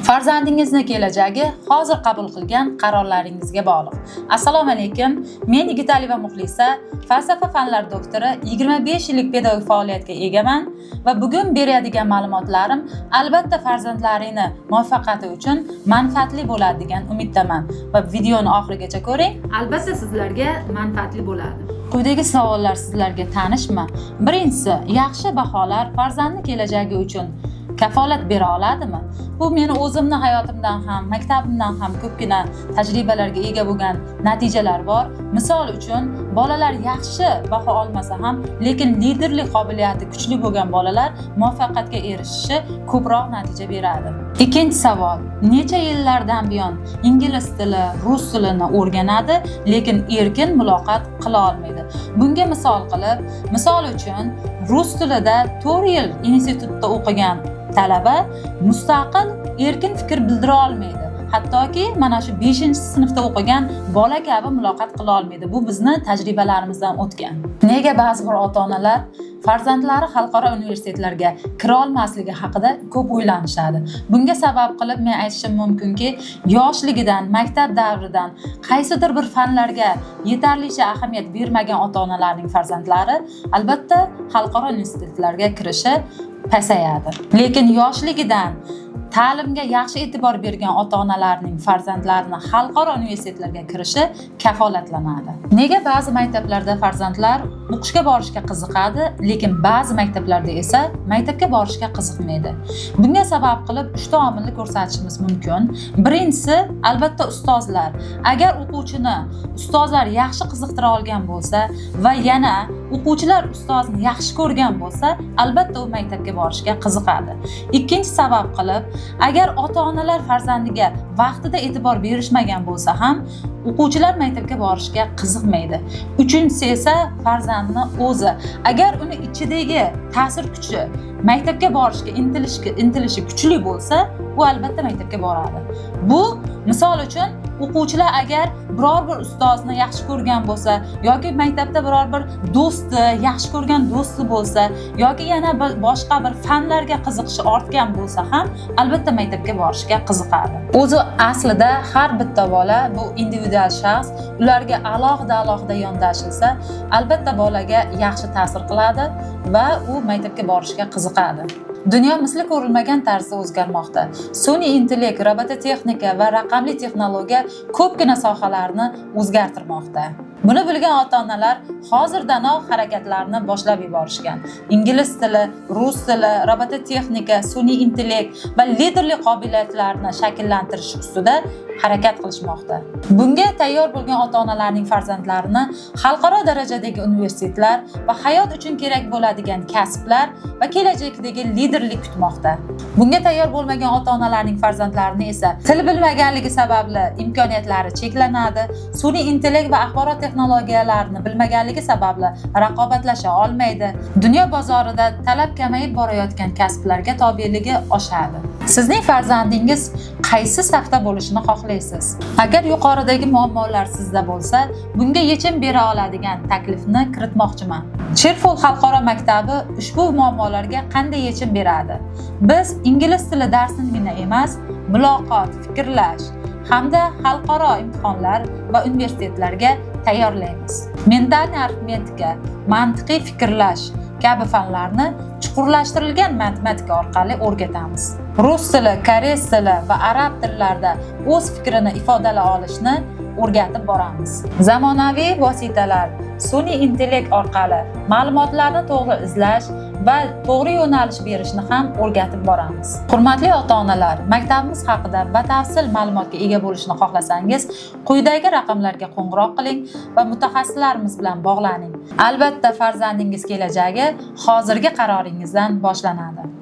Farzandingizni kelajagi hozir qabul qilgan qarorlaringizga bog'liq. Assalomu alaykum. Men Yigitalieva Muxlisa, falsafa fanlari doktori, 25 yillik pedagogik faoliyatga egaman va bugun beradigan ma'lumotlarim albatta farzandlaringni muvaffaqiyati uchun manfaatli bo'ladi degan umiddaman va videoni oxirigacha ko'ring. Albatta sizlarga manfaatli bo'ladi. Quyidagi savollar sizlarga tanishmi? Birinchisi, yaxshi baholar farzandni kelajagi uchun kafolat bera oladimi? Bu meni o'zimni hayotimdan ham, maktabimdan ham ko'pgina tajribalarga ega bo'lgan natijalar bor. Misol uchun, bolalar yaxshi baho olmasa ham, lekin liderlik qobiliyati kuchli bo'lgan bolalar muvaffaqiyatga erishishi ko'proq natija beradi. Ikkinchi savol: necha yillardan buyon ingliz tili, rus tilini o'rganadi, lekin erkin muloqot qila olmaydi? Bunga misol qilib, misol uchun, rus tilida 4 yil institutda o'qigan talaba mustaqil, erkin fikr bildira olmaydi, hattoki mana shu 5-sinfda o'qigan bola kabi muloqot qila olmaydi. Bu bizni tajribalarimizdan o'tgan. Nega ba'zi bir ota onalar farzandlari xalqaro universitetlarga kira olmasligi haqida ko'p o'ylanishadi? Bunga sabab qilib men aytishim mumkinki, yoshligidan, maktab davridan qaysidir bir fanlarga yetarlicha ahamiyat bermagan ota onalarning farzandlari albatta xalqaro universitetlarga kirishi pasayadi, lekin yoshligidan ta'limga yaxshi e'tibor bergan ota onalarning farzandlarini xalqaro universitetlarga kirishi kafolatlanadi. Nega ba'zi maktablarda farzandlar o'qishga borishga qiziqadi, lekin ba'zi maktablarda esa maktabga borishga qiziqmaydi? Bunga sabab qilib uchta omilni ko'rsatishimiz mumkin. Birinchisi, albatta, ustozlar. Agar o'quvchini ustozlar yaxshi qiziqtira olgan bo'lsa va yana o'quvchilar ustozni yaxshi ko'rgan bo'lsa, albatta u maktabga borishga qiziqadi. Ikkinchi sabab qilib, agar ota onalar farzandiga vaqtida e'tibor berishmagan bo'lsa ham, o'quvchilar maktabga borishga qiziqmaydi. Uchinchisi esa farzandni o'zi. Agar uni ichidagi ta'sir kuchi, maktabga borishga intilishi kuchli bo'lsa, u albatta maktabga boradi. Bu misol uchun, o'quvchilar agar biror bir ustozni yaxshi ko'rgan bo'lsa yoki maktabda biror bir do'sti, yaxshi ko'rgan do'sti bo'lsa yoki yana bir boshqa bir fanlarga qiziqishi ortgan bo'lsa ham, albatta maktabga borishga qiziqadi. O'zi aslida har bitta bola bu individual shaxs. Ularga alohida alohida yondashilsa, albatta bolaga yaxshi ta'sir qiladi va u maktabga borishga qiziqadi. Dunyo misli ko'rilmagan tarzda o'zgarmoqda. Sun'iy intellekt, robototexnika va raqamli texnologiya ko'pgina sohalarni o'zgartirmoqda. Buni bilgan ota onalar hozirdanoq harakatlarni boshlab yuborishgan. Ingliz tili, rus tili, robototexnika, sun'iy intellekt va liderlik qobiliyatlarini shakllantirish ustida harakat qilishmoqda. Bunga tayyor bo'lgan ota onalarning farzandlarini xalqaro darajadagi universitetlar va hayot uchun kerak bo'ladigan kasblar va kelajakdagi liderlik kutmoqda. Bunga tayyor bo'lmagan ota onalarning farzandlarini esa til bilmaganligi sababli imkoniyatlari cheklanadi, sun'iy intellekt va axborot texnologiyalarini bilmaganligi sababli raqobatlasha olmaydi, dunyo bozorida talab kamayib borayotgan kasblarga tobeligi oshadi. Sizning farzandingiz qaysi safda bo'lishini xohlaysiz? Agar yuqoridagi muammolar sizda bo'lsa, bunga yechim bera oladigan taklifni kiritmoqchiman. Cherful xalqaro maktabi ushbu muammolarga qanday yechim beradi? Biz ingliz tili darsinigina emas, muloqot, fikrlash hamda xalqaro imtihonlar va universitetlarga tayyorlaymiz. Ментальный arifmetika, mantiqiy fikrlash kabi fanlarni chuqurlashtirilgan matematika orqali o'rgatamiz. Rus tili, koreys tili va arab tillarida o'z fikrini ifodalay olishni o'rgatib boramiz. Zamonaviy vositalar, sun'iy intellekt orqali ma'lumotlarni to'g'ri izlash va to'g'ri yo'nalish berishni ham o'rgatib boramiz. Hurmatli ota-onalar, maktabimiz haqida batafsil ma'lumotga ega bo'lishni xohlasangiz, quyidagi raqamlarga qo'ng'iroq qiling va mutaxassislarimiz bilan bog'laning. Albatta, farzandingiz kelajagi hozirgi qaroringizdan boshlanadi.